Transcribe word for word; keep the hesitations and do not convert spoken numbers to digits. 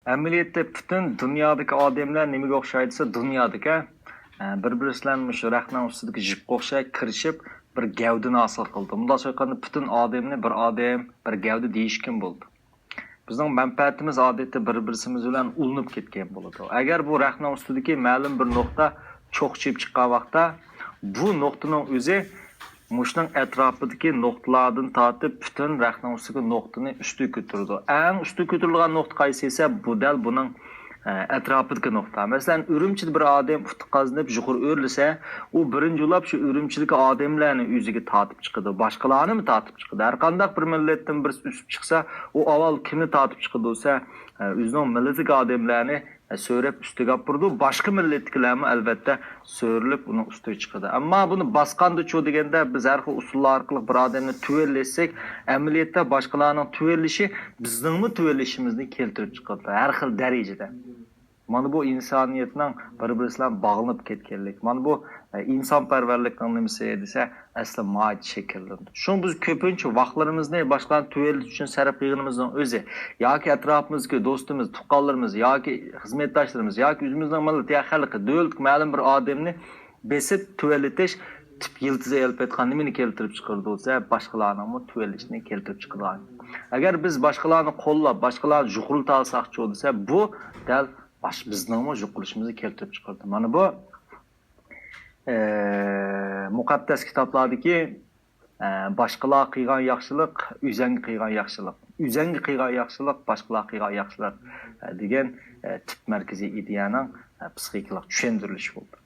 ئەمەلىيەتتە پۈتۈن دۇنيادىكى ئادەملەر نېمىگە ئوخشايدۇ دېسە، دۇنيادىكى، ئە، بىر-بىرسى بىلەن مۇشۇ رەختنىڭ ئۈستىدىكى جىپقا ئوخشاي كىرىشىپ، بىر گەۋدىنى ھاسىل قىلىدۇ. مۇنداق ئېيتقاندا، پۈتۈن ئادەمنى بىر ئادەم، بىر گەۋدە دېيىشكىمۇ بولىدۇ. بىزنىڭ مەنپەئەتىمىز ئادەتتە بىر-بىرسىمىز بىلەن ئۇلىنىپ كەتكەن بولىدۇ. ئەگەر بۇ رەختنىڭ ئۈستىدىكى مەلۇم بىر نۇقتا چوقچىيىپ چىققان ۋاقىتتا، بۇ نۇقتىنىڭ ئۆزى مۇشۇنىڭ ئەتراپىدىكى نۇقتىلاردىن تارتىپ پۈتۈن رەختنىڭ ئۈستىدىكى نۇقتىنى ئۈستىگە كۆتۈرىدۇ. ئەڭ ئۈستىگە كۆتۈرۈلگەن نۇقتا قايسى دېسە، بۇ دەل بۇنىڭ، ئە، ئەتراپىدىكى نۇقتا. مەسىلەن، ئۈرۈمچىدە بىر ئادەم ئۇتۇق قازىنىپ يۇقىرى ئۆرلىسە، ئۇ بىرىنچى بولۇپ شۇ ئۈرۈمچىدىكى ئادەملەرنى ئۆزىگە تارتىپ چىقىدۇ. باشقىلارنىمۇ تارتىپ چىقىدۇ. ھەر قانداق بىر مىللەتتىن بىرسى ئۆسۈپ چىقسا، ئۇ ئاۋۋال كىمنى تارتىپ چىقىدۇ دېسە، ئە، ئۆزىنىڭ مىللىتىدىكى ئادەملەرنى، ئە، سۆرەپ ئۈستىگە ئاپىرىدۇ. باشقا مىللەتتىكىلەرمۇ ئەلۋەتتە سۆرىلىپ ئۇنىڭ ئۈستىگە چىقىدۇ. ئەمما بۇنى باسقاندىچۇ دېگەندە، بىز ھەر خىل ئۇسۇللار ئارقىلىق بىر ئادەمنى تۆۋەنلەتسەك، ئەمەلىيەتتە باشقىلارنىڭ تۆۋەنلىشى بىزنىڭمۇ تۆۋەنلىشىمىزنى كەلتۈرۈپ چىقىدۇ، ھەر خىل دەرىجىدە. مانا بۇ ئىنسانىيەتنىڭ بىر-بىرسى بىلەن باغلىنىپ كەتكەنلىك. مانا بۇ، ئە، ئىنسانپەرۋەرلىكنىڭ نېمىسى دېسە، ئەسلى ماھىيىتى شەكىللىنىدۇ. شۇڭا بىز كۆپىنچە ۋاقىتلىرىمىزنى باشقىلارنى تۆۋەنلىتىش ئۈچۈن سەرپ قىلغىنىمىزنىڭ ئۆزى، ياكى ئەتراپىمىزدىكى دوستىمىز، تۇغقانلىرىمىز، ياكى خىزمەتداشلىرىمىز، ياكى ئۆزىمىزنىڭ مىللىتى يا خەلقى، دۆلىتىدىكى مەلۇم بىر ئادەمنى بېسىپ تۆۋەنلىتىش تۈپ يىلتىزى ئېلىپ ئېيتقان نېمىنى كەلتۈرۈپ چىقىرىدۇ دېسە، باشقىلارنىڭمۇ تۆۋەنلىشىنى كەلتۈرۈپ چىقىدىغان. ئەگەر بىز باشقىلارنى قوللاپ، باشقىلارنى جۇقىرىلىتالىساقچۇ دېسە، بۇ دەل باش-، بىزنىڭمۇ جۇقىرىلىشىمىزنى كەلتۈرۈپ چىقىرىدۇ. مانا بۇ، ئە، مۇقەددەس كىتابلاردىكى، ئە، باشقىلار قىلغان ياخشىلىق، ئۆزەڭگە قىلغان ياخشىلىق، ئۆزەڭگە قىلغان ياخشىلىق، باشقىلار قىلغان ياخشىلىق، ئە، دېگەن، ئە، تۈپ مەركىزىي ئىدىيەنىڭ، ئە، پسىخىكىلىق چۈشەندۈرۈلۈشى بولدى.